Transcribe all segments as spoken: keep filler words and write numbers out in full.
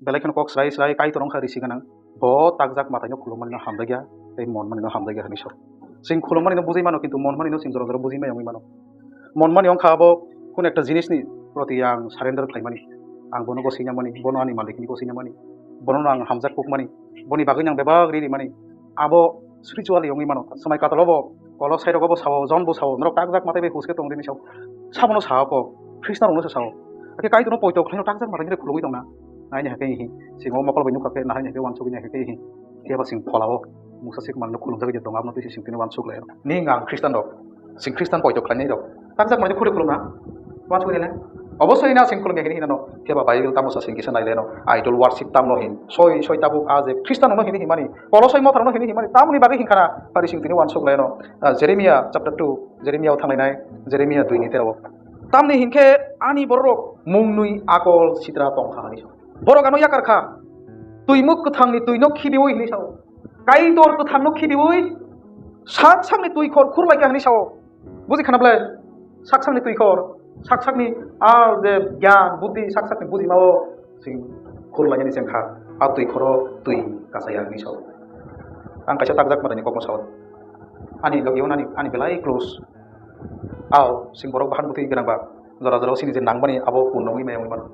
belai kheno kok srai srai Kaitor wngkha risi gwnang. Bo takjak mwtaino khulumani no hamjakya, tei mon mani no hamjakya hinwi sao. Chwng khulumani no bujui mano, kintu mon mani no chwng jora jora bujui maya wngwi mano. Mon mani wngkha abo kun ekta jinis ni proti ang surrender khlaimani. Ang bono gosina mani, bono ani malik ni gosina mani, bono ang hamjak kuk mani, boni bagwi ang bebak ri ri mani. Abo spiritually wngwi mano. Swmai katalo bo, Kolosai rogo bo sao, Jon bo sao, norok takjak mwtai bai huske tong rini sao. Sabono sao ko, Khristan rokno se sao. Ake Kaitorno poito khlaino takjak mwtai ni khulumwi tongna. Naini hake hi, singo mokol bai nukha khe, nahaini hake wansugwi nai hake hi. Phiya ba sing pholao, mungsa sik manno khulumjagwi tong, abono twi sing tini wansuk lai. Ni ang Khristan rok, sing Khristan poito khlainai rok. Takjak mwtai khuri khulumna. Wansugwi nai. Obosoi na sing khulumya hini hinano. Phiya ba Bible tamo sa sing kisa nai leno. Idol worship tamno hin. Soi, soi tabuk a je Khristan no hini himani. Kolosai mothar no hini himani. Tamoni bagwi hinkhana. Pari sing tini wansuk leno. Ah, Jeremiah chapter two. Jeremiah o thanglai nai. Jeremiah dui ni tero. Tamni hinkhe ani borok mungnui akol sitra tongkha hinwi. Borok ano yakar kha. Twi muk kwthangni twino khibiwi hinwi sao. Kaitor kwthangno khibiwi sak sakni twi khor khurlai kha hinwi sao. Buji khana ble? Sak sakni twi khor, sak sakni a je gyan, buddhi, sak sakni bujima o sing khurlai ni sengkha. A twi khoro twi kasaya hinwi sao. Ang kaisa takjak mwtaini kokno sao. Ani logi o nani, ani belai close. Ao, sing borok bahan bwtwi gwnang ba, jora jora o sini je nang mani abo kun nongwi maya wngwi mano.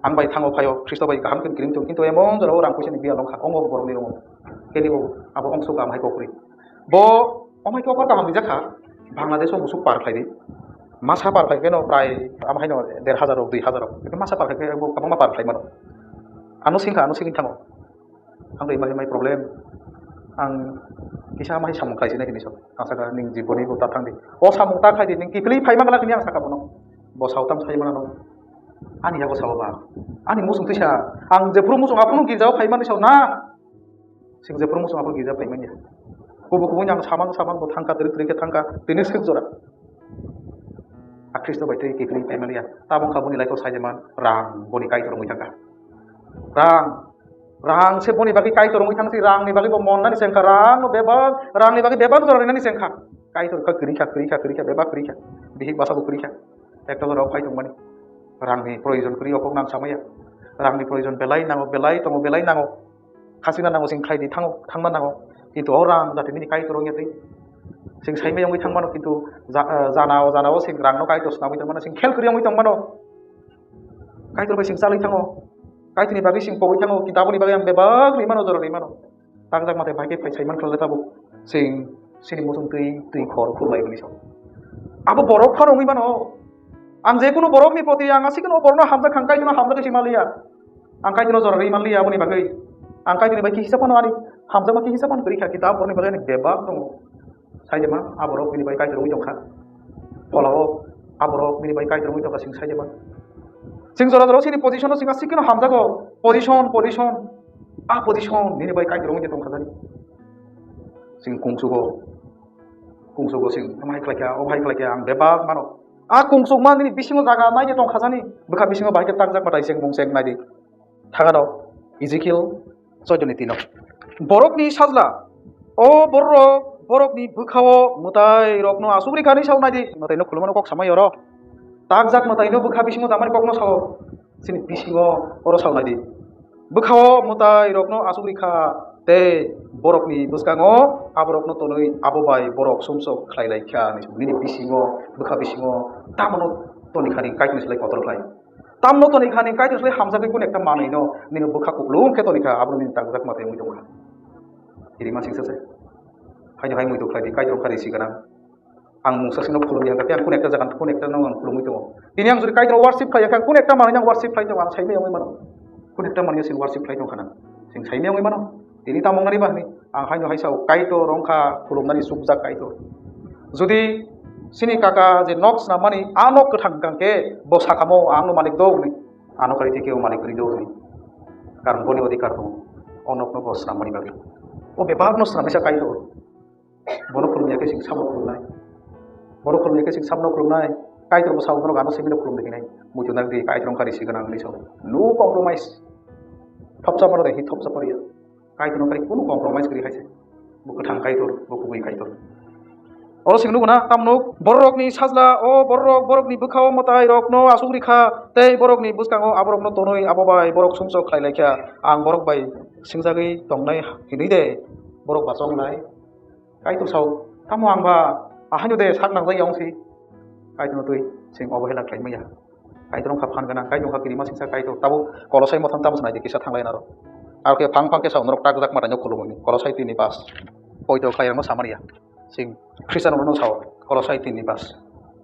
Ang bai thango phaio, Khristo bai kaham khe kiring tong, kintu emon jora o rang puisa ni biya nongkha, ongo borok ni rongo. Keni bo abo ongso kaham hai kokri. Bo omai khe offer kaham rijak kha, Bangladesh o musuk par khlai di. Masa par khlai khe no prai, am hai no der hajar rok, dui hajar rok. Masa par khlai khe bo kwbangma par khlai mano. Ano singkha, ano singwi thango. Ang bai mai mai problem. Ang kisa mai samung khlai sinai hinwi sok. Ang saka ning jiboni bo ta thang di. O samung ta khlai di, ning kiphilwi phai mangla hinwi ang saka bono. Bo sao tam sai mano. Ani yago sao ba. Ani musung tisa. Ang jephuru musung aphuru girjao phai mani sao na. Sing jephuru musung aphuru girja phai manya. Kubu kubu yang samang samang bo thangka, trik trik thangka, tini sik jora. A Khristo bai tei kiphilwi phai maliya. Tabung kha boni laiko sai jeman rang boni kaitor wngwi thangka. Rang, rang se boni bagwi kaitor wngwi thang si, rang ni bagwi bo mon nani sengkha, rang no bebak, rang ni bagwi bebak jora rinani sengkha. Kaitor kha kwrwi kha, kwrwi kha, kwrwi kha, bebak kwrwi kha. Bihik basa bo kwrwi kha. Ekta jora phai tong mani. Rang ni proyojon kwrwi okok nang samaya. Rang ni proyojon belai nango, belai tongo, belai nango. Khasina nango sing khlai di thango, thangma nango. Kintu o rang jate nini kaitor wngya twi. Sing saimai wngwi thangmano kintu ja-, eh, jana o, jana o sing rang no kaitor swnamwi tongmano, sing khel kwrwi wngwi tongmano. Kaitor bai sing chalwi thango. Kaitorni bagwi sing pogwi thango. Kintu aboni bagwi ang bebak rimano, jora rimano. Takjak mate bai khe phai saiman khlai tabuk. Sing sini musung twi, twi khor khurlai hwnwi sao. Abo borok phano wngwi mano. Ang je kunu borokni proti ang aswk no borokno hamjak kha, ang Kaitorno hamjak khe sima liya. Ang Kaitorno jora ri man liya aboni bagwi. Ang Kaitorni bai khe hisa phano ani hamjakma khe hisa phano kwrwi kha, kintu abo borokni bagwi ani bebak tongo. Sai de ma, a borok bini bai Kaitor wngwi tong kha. Pholao a borok bini bai Kaitor wngwi tong kha, sing sai de ma. Sing jora jora sini position-o sing aswk kheno hamjago. Position, position. A position nini bai Kaitor wngwi tong kha jani. Sing kungsugo. Kungsugo sing, omo hai khlai kha, omo hai khlai kha, ang bebak mano. A kungsukma nini bisingo jaga nai de tong kha jani. Bwkha bisingo bahai khe takjak mwtai seng mung seng nai di. Thangano Ezekiel choiddoni tino. Borokni sajla, o borok, borokni bwkhao mwtairokno asugri kha hinwi sao nai di. Mwtaino khulumano kok samai oro. Takjak mwtaino bwkha bisingo tamani kokno sao. Chini bisingo oro sao nai di. Bwkhao mwtairokno asugri kha tei borokni bwskango aborokno tonwi abo bai borok sumsok khlai lai kha hinwi sao. Nini bisingo, bwkha bisingo tamono toni kha ni Kaitorni slai kotor khlai. Tamno toni kha ni Kaitor slai hamjagwi kun ekta manwi no nini bwkha kuplung khe toni kha, abono nini takjak mwtai wngwi tong kha. Iri ma singsa se. Haino hai muitu khlai di, Kaitor kha risi gwnang. Ang mungsa sino khulumya hwnkha khe ang kun ekta jaga kun ekta no ang khulumwi tongo. Tini ang jodi Kaitor worship khlai khe ang kun ekta manwi no ang worship khlai tongo, ang saimaya wngwi mano. Kun ekta manwi sing worship khlai tong kha nang. Sing saimaya wngwi mano. Tini tamo wngani ba hwnwi ang haino hai sao, Kaitor wngkha khulumnani chukjak Kaitor. Jodi chini kaka je nok snam mani, a nok kwthang hwnkha khe bo sakamo, "Ang no malik do," hwnwi. Ano kari tei kebo malik kwrwi do hwnwi. Karon boni odhikar tongo. O nokno bo swnam mani bagwi. O bebak no swnam misa Kaitor. Bono khulumya khe sing sabo khulumnai. Bono khulumya khe sing sabo khulumnai. Kaitor bo sabo bono gano simi no khulum de hinai. Muitu nang di Kaitor wngkha risi gwnang hinwi sao. No compromise. Thopsa paro de hi thopsa paro ya. Kaitor no kari kunu compromise kwrwi hai se. Bo kwthang Kaitor, bo kubui Kaitor. Oro chwng nugo na, tamo nuk? Borokni sajla, o borok, borokni bwkha-o mwtairokno achuk rikha, tei borokni bwskango aborokno tonwi abo bai borok sumsok khlai laikha. Ang borok bai singjagwi tongnai hinwi de borok bacha wnglai? Kaitor sao, tamo ang ba ahaino de sak nangjak ya wng si? Kaitorno twi chwng obohela khlai maya. Kaitor wngkha phan gwnang, Kaitor wngkha kirima singsa Kaitor. Tabuk Kolosai motham tamo se nai di, kisa thanglai naro. Aro khe phang phang khe sao norok takjak mwtaino khulumani. Kolosai tini ni pas. Poito khlairokno samani ya. Chwng Khristian rokno sao, Kolosai tini ni pas.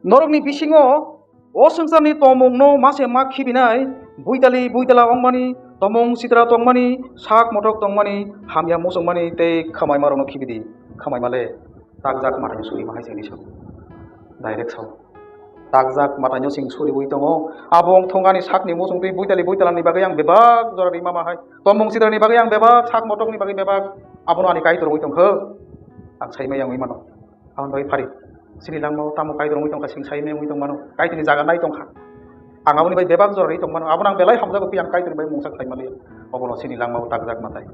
Norokni bisingo o swngcharni tongmungno ma se ma khibinai, buitali buitala wngmani, tomung sitra tongmani, sak motok tongmani, hamya muchungmani tei khamaima rokno khibidi. Khamaima le takjak mwtaino suri ma hai chini sao. Direct sao. Takjak mwtaino chwng suriwi tongo. Abo wng thung ani sakni muchung twi buitali buitalani bagwi ang bebak jora rima ma hai. Tomung sitrani bagwi ang bebak, sak motokni bagwi bebak. Abono ani Kaitor wngwi tongkha. Ang saimaya wngwi mano. Aboni bagwi phari. Chini langmao tamo Kaitor wngwi tongkha, chwng saimaya wngwi tongmano. Kaitorni jaga nai tongkha. Ang aboni bai bebak jora ri tongmano. Abono ang belai hamjago, phiya ang Kaitorni bai mungsa khlai mali. Obono chini langmao takjak mwtai.